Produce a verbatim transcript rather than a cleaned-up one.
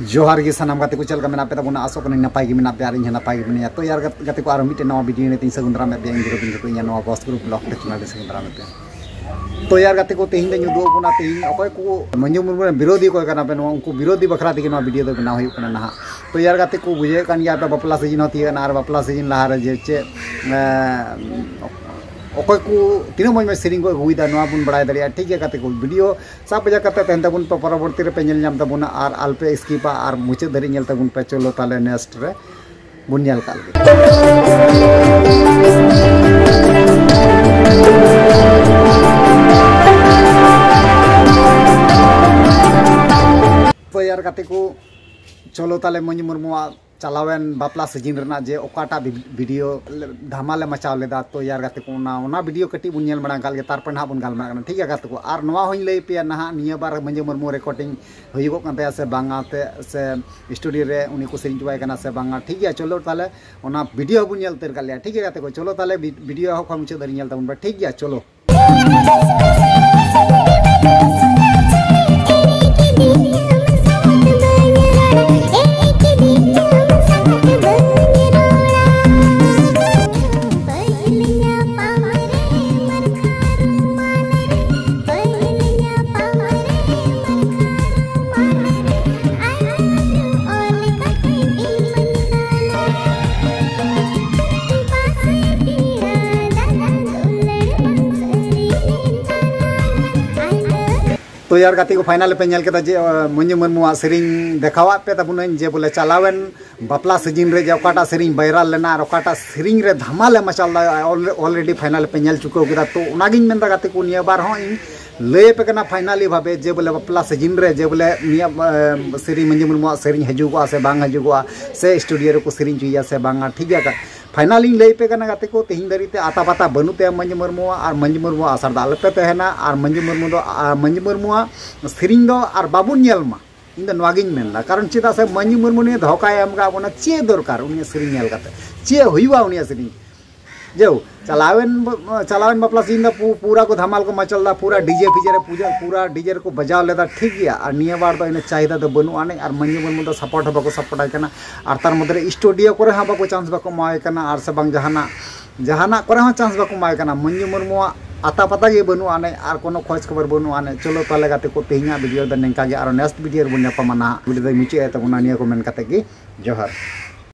ᱡᱚᱦᱟᱨ ᱜᱮ ᱥᱟᱱᱟᱢ ᱜᱟᱛᱮ ᱠᱚ, ᱪᱮᱫ ᱞᱮᱠᱟ ᱢᱮᱱᱟᱜ ᱯᱮ ᱛᱟᱵᱚᱱᱟ? ᱟᱥᱚᱜ ᱠᱟᱹᱱᱟᱹᱧ ᱱᱟᱯᱟᱭ ᱜᱮ ᱢᱮᱱᱟᱜ ᱯᱮᱭᱟ ᱟᱨ ᱤᱧ ᱦᱚᱸ ᱱᱟᱯᱟᱭ ᱜᱮ ᱢᱤᱱᱟᱹᱧᱟ᱾ ᱛᱚ ᱭᱟᱨ ᱜᱟᱛᱮ ᱠᱚ, ᱟᱨ ᱢᱤᱫᱴᱮᱱ ᱱᱟᱣᱟ ᱵᱷᱤᱰᱤᱭᱳ ᱨᱮ ᱤᱧ ᱥᱟᱹᱜᱩᱱ ᱫᱟᱨᱟᱢᱮᱫ ᱯᱮᱭᱟ, ᱤᱧ ᱜᱩᱨᱩ ᱵᱤᱱᱫᱩ ᱠᱚ ᱤᱧᱟᱹᱜ ᱱᱚᱣᱟ ᱵᱚᱥ ᱜᱨᱩᱯ ᱵᱞᱚᱜ ᱛᱮ ᱪᱮᱱᱮᱞ ᱨᱮ ᱥᱟᱹᱜᱩᱱ ᱫᱟᱨᱟᱢᱮᱫ ᱯᱮᱭᱟ᱾ ᱛᱚ ᱭᱟᱨ ᱜᱟᱛᱮ ᱠᱚ, ᱛᱮᱦᱮᱧ ᱫᱚᱧ ᱩᱫᱩᱜ ᱟᱵᱚᱱᱟ, ᱛᱮᱦᱮᱧ ᱚᱠᱚᱭ ᱠᱚ ᱢᱟᱹᱡᱷᱤ ᱢᱩᱨᱢᱩ ᱨᱮᱱ ᱵᱤᱨᱳᱫᱷᱤ ᱚᱠᱚᱭ ᱠᱟᱱᱟ ᱯᱮ, ᱱᱚᱣᱟ ᱩᱱᱠᱩ ᱵᱤᱨᱳᱫᱷᱤ ᱵᱟᱠᱷᱨᱟ ᱛᱮᱜᱮ ᱱᱚᱣᱟ ᱵᱷᱤᱰᱤᱭᱳ ᱫᱚ ᱵᱮᱱᱟᱣ ᱦᱩᱭᱩᱜ ᱠᱟᱱᱟ ᱱᱟᱦᱟᱜ᱾ ᱛᱚ ᱭᱟᱨ ᱜᱟᱛᱮ ᱠᱚ, ᱵᱩᱡᱷᱟᱹᱣᱮᱫ ᱠᱟᱱ ᱜᱮᱭᱟ ᱯᱮ, ᱵᱟᱯᱞᱟ ᱥᱤᱡᱤᱱ ᱦᱚᱸ ᱛᱤᱭᱟᱹᱜ ᱮᱱᱟ ᱟᱨ ᱵᱟᱯᱞᱟ ᱥᱤᱡᱤᱱ ᱞᱟᱦᱟᱨᱮ ᱡᱮ ᱪᱮᱫ, ᱮᱸ, ᱚᱠᱚᱭ ᱠᱚ ᱛᱤᱱᱟᱹᱜ ᱢᱚᱡᱽ ᱢᱚᱡᱽ ᱥᱮᱨᱮᱧ ᱠᱚ ᱟᱹᱜᱩᱭᱮᱫᱟ, ᱱᱚᱣᱟ ᱵᱚᱱ ᱵᱟᱲᱟᱭ ᱫᱟᱲᱮᱭᱟᱜᱼᱟ᱾ ᱴᱷᱤᱠ ᱜᱮᱭᱟ ᱜᱟᱛᱮ ᱠᱚ, ᱵᱷᱤᱰᱤᱭᱳ ᱥᱟᱵ ᱵᱟᱡᱟᱣ ᱠᱟᱛᱮ ᱛᱟᱦᱮᱱ ᱛᱟᱵᱚᱱ ᱯᱮ, ᱯᱚᱨᱚᱵᱚᱨᱛᱤ ᱨᱮᱯᱮ ᱧᱮᱞ ᱧᱟᱢ ᱛᱟᱵᱚᱱᱟ ᱟᱨ ᱟᱞᱯᱮ ᱥᱠᱤᱯᱟ ᱟᱨ ᱢᱩᱪᱟᱹᱫ ᱫᱷᱟᱹᱨᱤᱡ ᱧᱮᱞ ᱛᱟᱵᱚᱱ ᱯᱮ᱾ ᱪᱚᱞᱚ ᱛᱟᱦᱞᱮ ᱱᱮᱠᱥᱴ ᱨᱮ ᱵᱚᱱ ᱧᱮᱞ ᱠᱟᱜ ᱞᱮᱜᱮ᱾ ᱛᱚ ᱭᱟᱨ ᱜᱟᱛᱮ ᱠᱚ, ᱪᱚᱞᱚ ᱛᱟᱦᱞᱮ ᱢᱟᱹᱡᱷᱤ ᱢᱩᱨᱢᱩᱣᱟᱜ ᱪᱟᱞᱟᱣᱮᱱ ᱵᱟᱯᱞᱟ ᱥᱤᱡᱤᱱ ᱨᱮᱱᱟᱜ ᱡᱮ ᱚᱠᱟᱴᱟᱜ ᱵᱷᱤ-, ᱵᱷᱤᱰᱤᱭᱳ ᱞᱮ, ᱫᱷᱟᱢᱟᱞᱮ ᱢᱟᱪᱟᱣ ᱞᱮᱫᱟ, ᱛᱚ ᱭᱟᱨ ᱜᱟᱛᱮ ᱠᱚ, ᱚᱱᱟ, ᱚᱱᱟ ᱵᱷᱤᱰᱤᱭᱳ ᱠᱟᱹᱴᱤᱡ ᱵᱚᱱ ᱧᱮᱞ ᱢᱟᱲᱟᱝ ᱠᱟᱜ ᱞᱮᱜᱮ, ᱛᱟᱨᱯᱚᱨᱮ ᱱᱟᱦᱟᱜ ᱵᱚᱱ ᱜᱟᱞᱢᱟᱨᱟᱜ ᱠᱟᱱᱟ, ᱴᱷᱤᱠ ᱜᱮᱭᱟ ᱜᱟᱛᱮ ᱠᱚ? ᱟᱨ ᱱᱚᱣᱟ ᱦᱚᱸᱧ ᱞᱟᱹᱭ ᱯᱮᱭᱟ, ᱱᱟᱦᱟᱜ ᱱᱤᱭᱟᱹ ᱵᱟᱨ ᱢᱟᱹᱡᱷᱤ ᱢᱩᱨᱢᱩ ᱨᱮᱠᱚᱨᱰᱤᱝ ᱦᱩᱭᱩᱜᱚᱜ ᱠᱟᱱ ᱛᱟᱭᱟ ᱥᱮ ᱵᱟᱝᱟ, ᱛᱮ ᱥᱮ ᱥᱴᱩᱰᱤᱭᱳ ᱨᱮ ᱩᱱᱤ ᱠᱚ ᱥᱮᱨᱮᱧ ᱦᱚᱪᱚᱣᱟᱭ ᱠᱟᱱᱟ ᱥᱮ ᱵᱟᱝᱟ, ᱴᱷᱤᱠ ᱜᱮᱭᱟ? ᱪᱚᱞᱚ ᱛᱟᱦᱞᱮ ᱚᱱᱟ ᱵᱷᱤᱰᱤᱭᱳ ᱦᱚᱸᱵᱚᱱ ᱧᱮᱞ ᱩᱛᱟᱹᱨ ᱠᱟᱜ ᱞᱮᱭᱟ, ᱴᱷᱤᱠ ᱜᱮᱭᱟ ᱜᱟᱛᱮ ᱠᱚ? ᱪᱚᱞᱚ ᱛᱟᱦᱞᱮ ᱵᱷᱤ-, ᱵᱷᱤᱰᱤᱭᱳ ᱮᱦᱚᱵ ᱠᱷᱚᱱ ᱢᱩᱪᱟᱹᱫ ᱫᱷᱟᱹᱨᱤᱡ ᱧᱮᱞ ᱛᱟᱵᱚᱱ ᱯᱮ, ᱴᱷᱤᱠ ᱜᱮᱭᱟ? ᱪᱚᱞᱚ᱾ ᱛᱚ ᱭᱟᱨ ᱜᱟᱛᱮ ᱠᱚ, ᱯᱷᱟᱭᱱᱟᱞ ᱯᱮ ᱧᱮᱞ ᱠᱮᱫᱟ ᱡᱮ, ᱟᱸ, ᱢᱟᱹᱡᱷᱤ ᱢᱩᱨᱢᱩᱣᱟᱜ ᱥᱮᱨᱮᱧ ᱫᱮᱠᱷᱟᱣᱟᱫ ᱯᱮ ᱛᱟᱵᱚᱱᱟᱹᱧ ᱡᱮ ᱵᱚᱞᱮ ᱪᱟᱞᱟᱣᱮᱱ ᱵᱟᱯᱞᱟ ᱥᱤᱡᱤᱱ ᱨᱮ ᱡᱮ ᱚᱠᱟᱴᱟᱜ ᱥᱮᱨᱮᱧ ᱵᱟᱭᱨᱟᱞ ᱞᱮᱱᱟ ᱟᱨ ᱚᱠᱟᱴᱟᱜ ᱥᱮᱨᱮᱧ ᱨᱮ ᱫᱷᱟᱢᱟᱞᱮ ᱢᱟᱪᱟᱣ ᱞᱮᱫᱟ, ᱚᱞ-, ᱚᱞᱨᱮᱰᱤ ᱯᱷᱟᱭᱱᱟᱞ ᱯᱮ ᱧᱮᱞ ᱪᱩᱠᱟᱹᱣ ᱠᱮᱫᱟ᱾ ᱛᱚ ᱚᱱᱟᱜᱤᱧ ᱢᱮᱱᱫᱟ ᱜᱟᱛᱮ ᱠᱚ, ᱱᱤᱭᱟᱹ ᱵᱟᱨ ᱦᱚᱸ ᱤᱧ ᱞᱟᱹᱭ ᱟᱯᱮ ᱠᱟᱱᱟ ᱯᱷᱟᱭᱱᱟᱞᱤ ᱵᱷᱟᱵᱮ ᱡᱮ ᱵᱚᱞᱮ ᱵᱟᱯᱞᱟ ᱥᱤᱡᱤᱱ ᱨᱮ ᱡᱮ ᱵᱚᱞᱮ ᱱᱤᱭᱟᱹ, ᱮᱸ, ᱥᱮᱨᱮᱧ ᱢᱟᱹᱡᱷᱤ ᱢᱩᱨᱢᱩᱣᱟᱜ ᱥᱮᱨᱮᱧ ᱦᱤᱡᱩᱜᱚᱜᱼᱟ ᱥᱮ ᱵᱟᱝ ᱦᱤᱡᱩᱜᱚᱜᱼᱟ, ᱥᱮ ᱥᱴᱩᱰᱤᱭᱳ ᱨᱮᱠᱚ ᱥᱮᱨᱮᱧ ᱦᱚᱪᱚᱭᱮᱭᱟ ᱥᱮ ᱵᱟᱝᱟ, ᱴᱷᱤᱠ ᱜᱮᱭᱟ? ᱯᱷᱟᱭᱱᱟᱞᱤᱧ ᱞᱟᱹᱭ ᱟᱯᱮ ᱠᱟᱱᱟ ᱜᱟᱛᱮ ᱠᱚ, ᱛᱮᱦᱮᱧ ᱫᱷᱟᱹᱨᱤᱡ ᱛᱮ ᱟᱛᱟ ᱯᱟᱛᱟ ᱵᱟᱹᱱᱩᱜ ᱛᱟᱭᱟ ᱢᱟᱹᱡᱷᱤ ᱢᱩᱨᱢᱩᱣᱟᱜ, ᱟᱨ ᱢᱟᱹᱡᱷᱤ ᱢᱩᱨᱢᱩᱣᱟᱜ ᱟᱥᱟ ᱨᱮᱫᱚ ᱟᱞᱚᱯᱮ ᱛᱟᱦᱮᱱᱟ, ᱟᱨ ᱢᱟᱹᱡᱷᱤ ᱢᱩᱨᱢᱩ ᱫᱚ, ᱟᱨ ᱢᱟᱹᱡᱷᱤ ᱢᱩᱨᱢᱩᱣᱟᱜ ᱥᱮᱨᱮᱧ ᱫᱚ ᱟᱨ ᱵᱟᱵᱚᱱ ᱧᱮᱞ ᱢᱟ᱾ ᱤᱧ ᱫᱚ ᱱᱚᱣᱟ ᱜᱤᱧ ᱢᱮᱱᱫᱟ, ᱠᱟᱨᱚᱱ ᱪᱮᱫᱟᱜ ᱥᱮ ᱢᱟᱹᱡᱷᱤ ᱢᱩᱨᱢᱩ ᱱᱤᱭᱟᱹ ᱫᱷᱳᱠᱟᱭ ᱮᱢ ᱠᱟᱜ ᱵᱚᱱᱟ᱾ ᱪᱮᱫ ᱫᱚᱨᱠᱟᱨ ᱩᱱᱤᱭᱟᱜ ᱥᱮᱨᱮᱧ ᱧᱮᱞ ᱠᱟᱛᱮ? ᱪᱮᱫ ᱦᱩᱭᱩᱜᱼᱟ ᱩᱱᱤᱭᱟᱜ ᱥᱮᱨᱮᱧ? ᱡᱟᱹᱣ ᱪᱟᱞᱟᱣᱮᱱ ᱵ- ᱪᱟᱞᱟᱣᱮᱱ ᱵᱟᱯᱞᱟ ᱥᱤᱡᱤᱱ ᱫᱚ ᱯᱩ- ᱯᱩᱨᱟ ᱠᱚ ᱫᱷᱟᱢᱟᱞ ᱠᱚ ᱢᱟᱪᱟᱞ ᱞᱮᱫᱟ, ᱯᱩᱨᱟ ᱰᱤᱡᱮ ᱯᱷᱤᱡᱮ ᱨᱮ ᱯᱩᱡᱟ, ᱯᱩᱨᱟ ᱰᱤᱡᱮ ᱨᱮᱠᱚ ᱵᱟᱡᱟᱣ ᱞᱮᱫᱟ, ᱴᱷᱤᱠ ᱜᱮᱭᱟ᱾ ᱟᱨ ᱱᱤᱭᱟᱹ ᱵᱟᱨ ᱫᱚ ᱤᱱᱟᱹ ᱪᱟᱦᱤᱫᱟ ᱫᱚ ᱵᱟᱹᱱᱩᱜ ᱟᱹᱱᱤᱡ, ᱟᱨ ᱢᱟᱹᱱᱡᱩ ᱢᱩᱨᱢᱩ ᱫᱚ ᱥᱟᱯᱳᱨᱴ ᱦᱚᱸ ᱵᱟᱠᱚ ᱥᱟᱯᱳᱨᱴ ᱟᱭ ᱠᱟᱱᱟ᱾ ᱟᱨ ᱛᱟᱨ ᱢᱚᱫᱽᱫᱷᱮ ᱨᱮ ᱥᱴᱩᱰᱤᱭᱳ ᱠᱚᱨᱮ ᱦᱚᱸ ᱵᱟᱠᱚ ᱪᱟᱱᱥ ᱵᱟᱠᱚ ᱮᱢᱟᱣᱟᱭ ᱠᱟᱱᱟ, ᱟᱨ ᱥᱮ ᱵᱟᱝ ᱡᱟᱦᱟᱱᱟᱜ ᱡᱟᱦᱟᱱᱟᱜ ᱠᱚᱨᱮ ᱦᱚᱸ ᱪᱟᱱᱥ ᱵᱟᱠᱚ ᱮᱢᱟᱭ ᱠᱟᱱᱟ᱾ ᱢᱟᱹᱱᱡᱩ ᱢᱩᱨᱢᱩᱣᱟᱜ ᱟᱛᱟ ᱯᱟᱛᱟ ᱜᱮ ᱵᱟᱹᱱᱩᱜ ᱟᱹᱱᱤᱡ, ᱟᱨ ᱠᱳᱱᱳ ᱠᱷᱳᱡᱽ ᱠᱷᱚᱵᱚᱨ ᱵᱟᱹᱱᱩᱜ ᱟᱹᱱᱤᱡ᱾ ᱪᱚᱞᱚ ᱛᱟᱦᱚᱞᱮ ᱜᱟᱛᱮ ᱠᱚ, ᱛᱮᱦᱮᱧᱟᱜ ᱵᱷᱤᱰᱤᱭᱳ ᱫᱚ ᱱᱤᱝᱠᱟ ᱜᱮ, ᱟᱨᱚ ᱱᱮᱠᱥᱴ ᱵᱷᱤᱰᱤᱭᱳ ᱨᱮᱵᱚᱱ ᱧᱟᱯᱟᱢᱟ ᱱᱟᱦᱟᱜ᱾ ᱵᱷᱤᱰᱤᱭᱳ ᱫᱚᱧ ᱢᱩᱪᱟᱹᱫ ᱮᱫ ᱛᱟᱵᱚᱱᱟ ᱱᱤᱭᱟᱹ ᱠᱚ ᱢᱮᱱ ᱠᱟᱛᱮ ᱜᱮ᱾ ᱡᱚᱦᱟᱨ᱾